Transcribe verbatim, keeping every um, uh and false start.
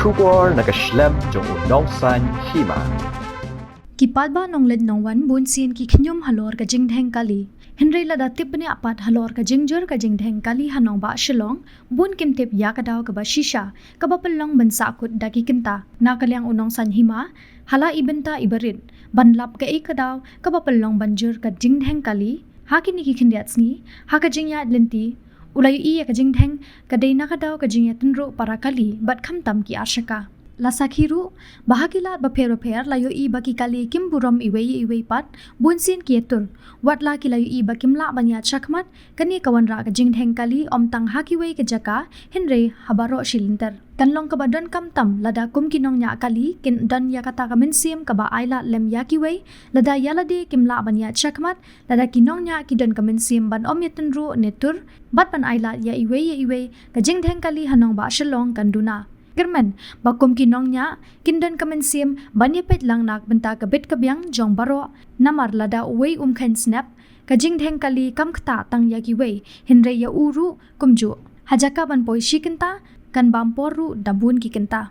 Khubor na ka shlem jong u Nongsaiñ Hima. Ki paidbah nongleit nongwan bun sien ki khñium halor ka jingdheng kali. Hynrei lada tip bniah pat halor ka jingjur ka jingdheng kali ha nongbah Shillong, bun kim tip ïa ka daw kaba shisha kaba pynlong ban sahkut da ki kynta. Na ka liang u Nongsaiñ Hima, ha la i bynta iba rit ban lap kaei ka daw kaba pynlong ban jur ka jingdheng kali, ha kine ki khyndiat sngi, ha ka jingïaid lynti, u la ïohi ïa ka jingdheng ka dei na ka daw ka jingïatynruh para kali bad khamtam ki arshaka. La sakhi ruh ba ha ki lad bapher bapher la ïohi ba ki kali kim burom iwei ïa iwei pat, bun sien ki ïatur. Wat la ki la ïohi ba kim lah ban ïaid shakhmat, kane ka wanrah ka jingdheng kali ym tang ha kiwei ka jaka, hynrei ha baroh shi lynter. Kan long kaba donkam tam lada kum ki nongñiah kali kin don ïa kata ka mynsiem kaba ailad lem ïa kiwei, lada ïa lade kim lah ban ïaid shakhmat, lada ki nongñiah ki don ka mynsiem ban ym ïatynruh ne tur bad ban ailad ïa iwei ïa iwei, ka jingdheng kali ha nongbah Shillong kan duna. Kyrmen ba kum ki nongñiah kin don ka mynsiem ban ïapeit lang na ka bynta ka bit ka biang jong baroh, namar lada uwei um kheiñ snep, ka jingdheng kali kam ktah tang ïa kiwei, hynrei ïa u ruh kumjuh. Ha jaka ban poi shi kynta, kan bam por ruh da bun ki kynta.